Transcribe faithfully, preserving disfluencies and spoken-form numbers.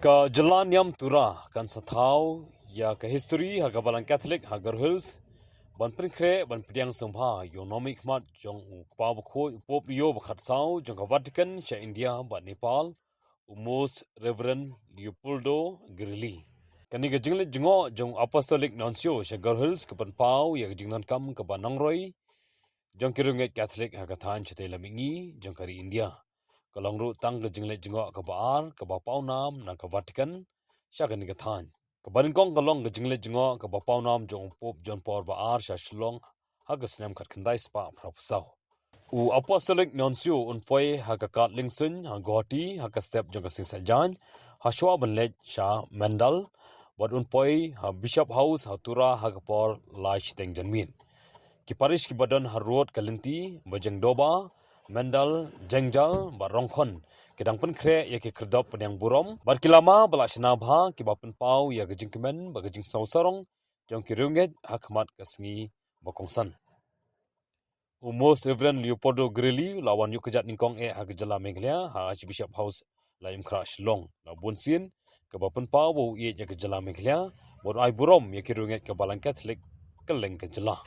Ka jylla niam Tura kan sa thaw ïa ka histori ha ka Balang Katholik ha Garo Hills ban pynkhreh ban pdiang sngewbha ïa u nongmihkhmat jong u Kpa Bakhuid, u Pope Leo ba khatsaw jong ka Vatican sha India bad Nepal, u Most Reverend Leopoldo Grilli. Kane ka jingleit jngoh jong u Apostolic Nuncio sha Garo Hills ka pynpaw ïa ka jingdonkam kaba nongroi jong ki riewngeit Katholik ha ka thaiñ shatei lam mihngi jong ka ri India. Ka long ruh tang ka jingleit jngoh kaba ar kaba pawnam na ka Vatican sha kane ka thaiñ. Kaba nyngkong ka long ka jingleit jngoh kaba pawnam jong u Pope John Paul ba ar sha Shillong ha ka snem khatkhyndai spah phra phew saw. U Apostolic Nuncio un poi ha ka kad liengsuiñ ha Guwahati ha ka step jong ka sngi Saitjaiñ, ha shuwa ban leit sha Mandal, bad un poi ha Bishop House ha Tura ha ka por lai shiteng janmiet. Ki parish kiba don harud ka lynti ba jong Doba, Mandal, Jengjal bad Rongkhon ki dang pynkhreh ïa ki khyrdop pdiang burom bad ki lama ba la shna bha kiba pynpaw ïa ka jingkmen bad ka jingsngew sarong jong ki riewngeit ha khmat ka sngi ba kongsan. U Most Reverend Leopoldo Grilli la wan ïuh kjat nyngkong eh ha ka jylla Meghalaya ha Archbishop House Laitumkhrah Shillong, la bunsien kaba pynpaw ba u ïeit ïa ka jylla Meghalaya bad u ai burom ïa ki riewngeit ka Balang Katholik kylleng ka jylla.